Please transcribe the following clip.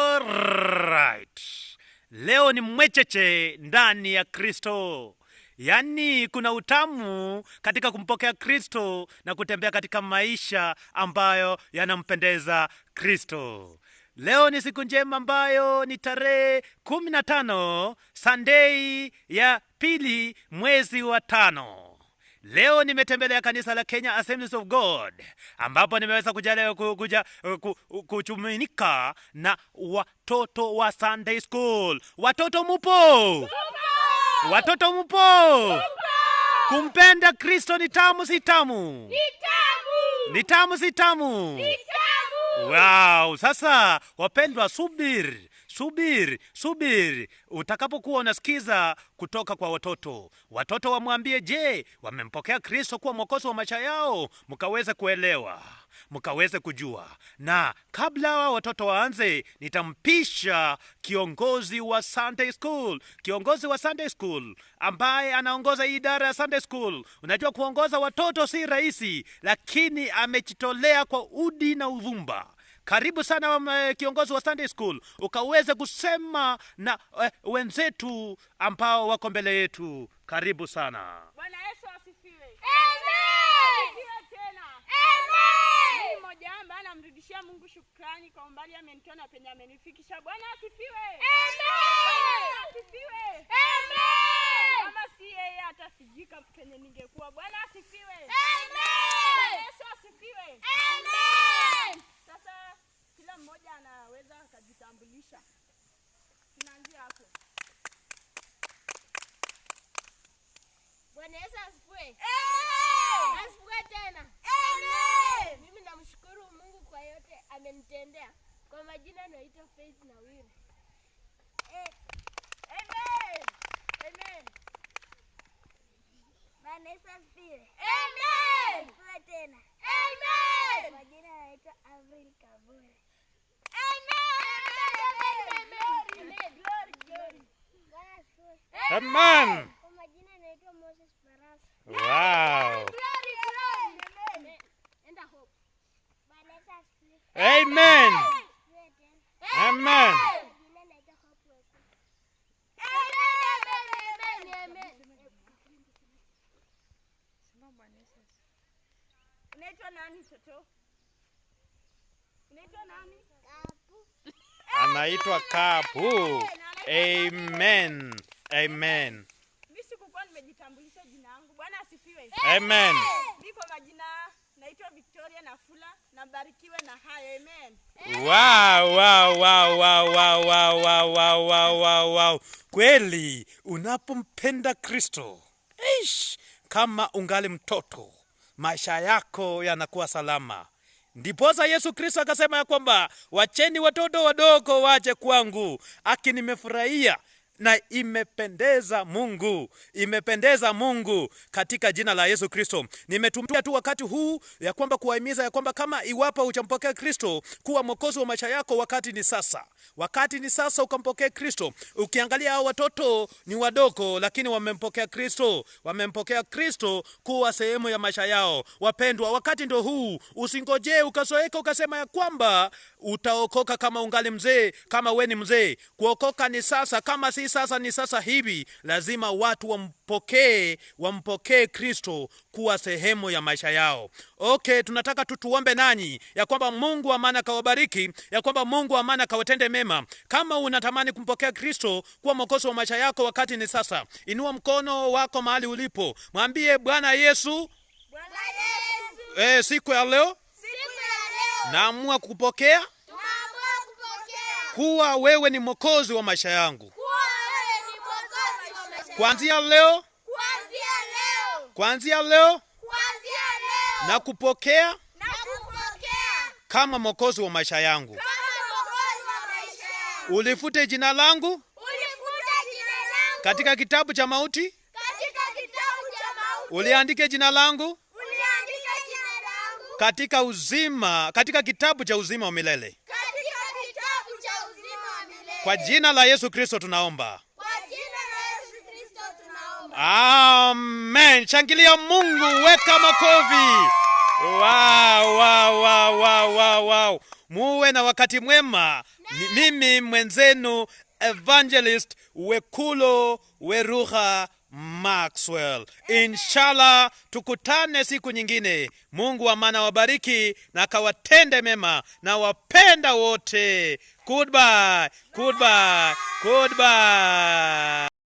Alright. Leo ni mwecheche ndani ya Kristo. Yaani kuna utamu katika kumpokea Kristo na kutembea katika maisha ambayo yanampendeza Kristo. Leo ni siku njema ambayo ni tarehe 15 Sunday ya pili mwezi wa tano. Leo nimetembelea kanisa la Kenya Assemblies of God ambapo nimeweza kuja kuja kuchuminika na watoto wa Sunday School. Watoto mupo? Watoto mupo? Kumpenda Kristo ni tamu si tamu? Ni tamu si tamu? Wow, sasa wapendwa, subiri, subiri, subiri. Utakapokuwa unasikiza kutoka kwa watoto, watoto wamwambie, je, wamempokea Kristo kuwa mwokozi wa maisha yao? Mkaweze kuelewa, mkaweze kujua. Na kabla hawa watoto waanze, nitampisha kiongozi wa Sunday School, kiongozi wa Sunday School ambaye anaongoza hii idara ya Sunday School. Unajua kuongoza watoto si rahisi, lakini amejitolea kwa udi na uvumba. Karibu sana kiongozi wa Sunday School, ukaweze kusema na wenzetu ambao wako mbele yetu. Karibu sana. Bwana Yesu asifiwe. Amen. Asifiwe tena. Amen. Mimi mmoja ambaye anamrudishia Mungu shukrani kwa umbali amenitoa na penye amenifikisha. Bwana asifiwe. Amen. Bwana asifiwe. Amen. Kama si yeye hata sijui penye ningekuwa. Bwana asifiwe. Amen. Bwana Yesu asifiwe. Amen. Sasa kila mmoja anaweza akajitambulisha. Tunaanzia hapo. Bwana Yesu asifiwe. Amen. Asifiwe tena. Amen. Mimi namshukuru Mungu kwa yote amenitendea. Kwa majina naitwa Faith Nawiri. Amen. Amen. Bwana Yesu asifiwe. Amen. Asifiwe tena. Amen. Kwa majina naitwa Avril Kabure. Amen. Glory, glory. Bwana asifiwe. Amen. Kwa majina naitwa Moses Barasa. Wow. Glory, glory. Amen. Enda hope. Bwana Yesu asifiwe. Amen. Asifiwe tena. Amen. Kwa majina naitwa Hope Wesley. Amen. Amen. Unaitwa nani toto? Unaitwa nani? Kapu. Anaitwa Kapu. Amen. Amen. Mimi sikukuwa nimejitambulisha jina langu. Bwana asifiwe. Amen. Mimi kwa majina naitwa Victoria Nafula na mbarikiwe na hayo. Amen. Wow, wow, wow, wow, wow, wow, wow, wow, wow, wow, wow. Kweli unapompenda Kristo, eish, kama ungali mtoto, maisha yako yanakuwa salama. Ndiposa Yesu Kristo akasema ya kwamba wacheni watoto wadogo waje kwangu. Aki nimefurahia na imependeza Mungu, imependeza Mungu katika jina la Yesu Kristo. Nimetumia tu wakati huu ya kwamba kuwahimiza ya kwamba kama iwapo hujampokea Kristo kuwa mwokozi wa maisha yako, wakati ni sasa. Wakati ni sasa ukampokea Kristo. Ukiangalia hao watoto ni wadogo, lakini wamempokea Kristo, wamempokea Kristo kuwa sehemu ya maisha yao. Wapendwa, wakati ndio huu. Usingojee ukazoeka ukasema ya kwamba utaokoka kama ungali mzee, kama we ni mzee. Kuokoka ni sasa, kama si sasa ni sasa hivi. Lazima watu wampokee Kristo kuwa sehemu ya maisha yao. Okay, tunataka tutuombe nanyi ya kwamba Mungu wa amani akawabariki, ya kwamba Mungu wa amani akawatende mema. Kama unatamani kumpokea Kristo kuwa mwokozi wa maisha yako, wakati ni sasa. Inua mkono wako mahali ulipo, mwambie Bwana Yesu, Bwana Yesu, siku ya leo siku ya leo naamua kukupokea tunaamua kupokea kuwa wewe ni mwokozi wa maisha yangu. kuwa wewe ni mwokozi wa maisha yangu. Kuanzia leo, Kuanzia leo, kuanzia leo kuanzia leo na kupokea na kupokea kama mwokozi wa maisha yangu. kama mwokozi wa maisha yangu. Ulifute jina langu Ulifute jina langu katika kitabu cha mauti, katika kitabu cha mauti. uliandike jina langu Uliandika jina langu katika uzima, katika kitabu cha uzima wa milele. katika kitabu cha uzima wa milele. Kwa jina la Yesu Kristo tunaomba. Kwa jina la Yesu Kristo tunaomba. Amen. Shangilia Mungu, weka makofi. Wow. Muwe na wakati mwema. Mimi mwenzenu Evangelist Wekulo Weruha Maxwell. Inshallah tukutane siku nyingine. Mungu wa maana wabariki na akawatende mema na wapenda wote. Goodbye, goodbye, goodbye.